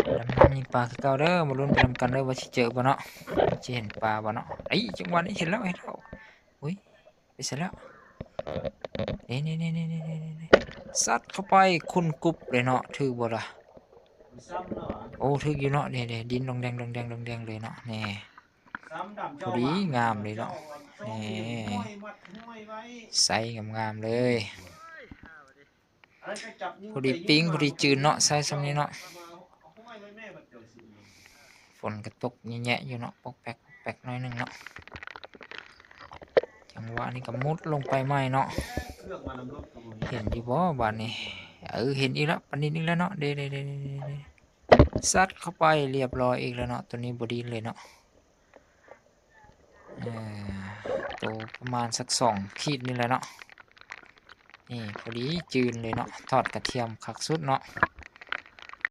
ດຳນ້ຳຍິງປາຄືເກົ່າເດີ ມາລຸ້ນໄປນຳກັນເດີວ່າຊິເຈີບໍ່ເນາະ ຊິເຫັນປາບໍ່ເນາະ. ເອີຍ ຈັງຫວະນີ້ເຫັນແລ້ວ ເຫັນແລ້ວ ອຸ້ຍ ໄປໃສແລ້ວ? ເນ່ໆໆໆໆ ຊັດເຂົ້າໄປ ຂຸ້ນກຸບເລີຍເນາະ ຖືກບໍ່ລະ? ໂອ້ ຖືກຢູ່ເນາະ ເນ່ໆ ດິນດອງແດງ ດອງແດງ ດອງແດງເລີຍເນາະ ເນ່ ພໍດີງາມເລີຍເນາະ ເນ່ ໄຊງາມໆເລີຍ. ພໍດີປີ້ງ ພໍດີຈືນເນາະ ໄຊສ່ຳນີ້ເນາະ. ຝົນກະຕົກແຍະໆຢູ່ເນາະ ປອກແປກ ປອກແປກໜ້ອຍໜຶ່ງເນາະ. ຈັງຫວະນີ້ກະມຸດລົງໄປໃໝ່ເນາະ ເຫັນຢູ່ບໍ່ບາດນີ້? ເອີ ເຫັນອີກແລ້ວ ປານິນອີກແລ້ວເນາະ ເດ້ໆໆ ຊັດເຂົ້າໄປ ລຽບຮ້ອຍອີກແລ້ວເນາະ ໂຕນີ້ບໍ່ດິນເລີຍເນາະ. ເອີ ໂຕປະມານສັກສອງຂີດນີ້ແຫຼະເນາະ ນີ້ ພໍດີຈືນເລີຍເນາະ ທອດກະທຽມຄັກສຸດເນາະ.